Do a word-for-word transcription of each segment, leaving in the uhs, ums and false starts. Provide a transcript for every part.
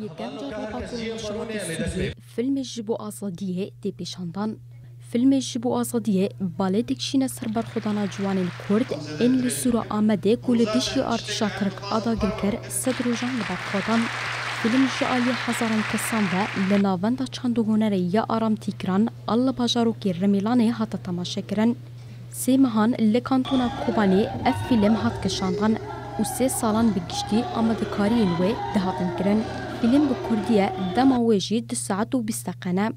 Yekem car li Bakurê Rojhilatê Sûriyê filmê Ji Bo Azadiyê tê pêşandan. Filmê Ji Bo Azadiyê balê dikişîne ser berxwedana ciwanên Kurd ên li Sûra Amedê ku li dijî artêşa Tirk a dagirker sed rojan li ber xwe dan. Fîlm ji aliyê hezaran kesan ve li Navenda Çand û Hunerê ya Aram Tîgran a li bajarokê Rimêlanê hate temaşekirin. Sê mehan li Kantona Kobanê ev fîlm hat kişandan û sê salan bi giştî amadekariyên wê dihatin kirin. Fîlm bi kurdî ye, dema wê jî du saet û bîst deqe ne.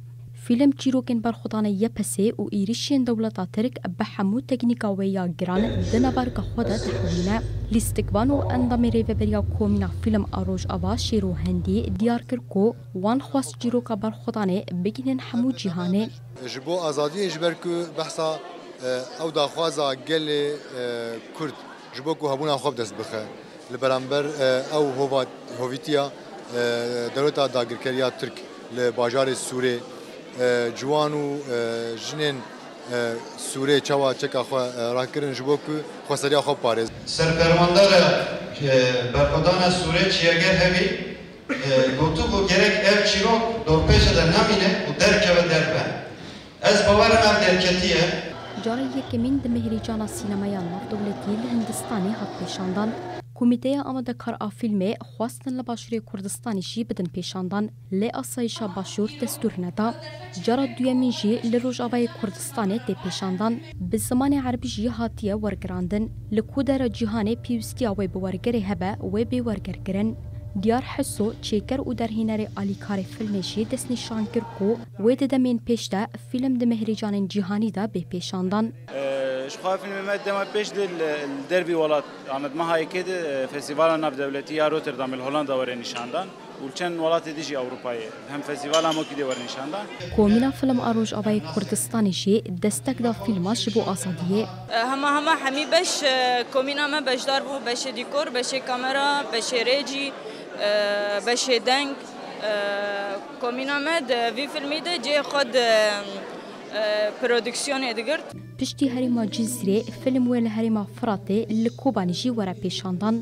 Fîlm çîrokên berxwedana Y P S'ê û êrîşên dewleta Tirk bi hemû teknîka wê ya giran di navberka xwe de dihewîne. Lîstikvan û endamê Rêveberiya Komîna Fîlm a Rojava Şêro Hindî diyar kir ku wan xwest çîroka berxwedanê bigihînin hemû cîhanê. Ji bo azadiyê, ji ber ku behsa, e, ew daxwaza gelê, e, Kurd ji bo ku hebûna xwe bi dest bixe. Li beramber, e, ew hova-, hovîtiya, e, dewleta dagirkeriya Tirk li bajarê Sûrê, e, ciwan û, e, jinên, e, Sûrê çawa çeka xwe, e, rakirin ji bo ku xweseriya xwe biparêz. Serperwandara, e, berxwedana Sûrê Çiyeger Hevî, e, gotibû gerek ev çîrok dorpêçe de nemîne û derkeve derve. Ez bawer im ev derketiye. Cara yekemîn di Mehrîcana Sînemeya Navdewletî li Hindistanê hat pêşandan. Komîteya amadekar a fîlmê xwestin li Başûrê Kurdistanê jî bidin pêşandan, lê asayişa Başûr destûr neda. Cara duyemîn jî li Rojavayê Kurdistanê tê pêşandan. Bi zimanê erebî jî hatiye wergirandin. Li ku dera cîhanê pêwîstiya wê bi wergerê hebe, wê bê wergerkirin. Diyar Heso, çêker û derhênerê alîkarê fîlmê jî destnîşan kir ku wê di demên pêş de fîlm di mehrêcanên cîhanî de bê pêşandan. Ji xwe fîlmê me dema pêş de li, li dervî welat, Amed meha yekê de, e, Festîvala Navdewletî ya Rotterdamê li Holanda were nîşandan û li çend welatê din jî Ewropayê hem festîvala Mokî de were nîşandan. Komîna Fîlm a Rojavayê Kurdistanê jî destek da fîlma Ji Bo Azadiyê. Hema hema hemî beş, e, komîna me beşdar bû, beşê dîkor, beşê kamera, beşê rêcî, e, beşê deng. E, komîna me di vî fîlmî de cihê xwe di, e, prodîksiyonê digirt. Piştî herêma Cizîrê, fîlm wê li herêma Firatê li Kobanê jî were pêşandan.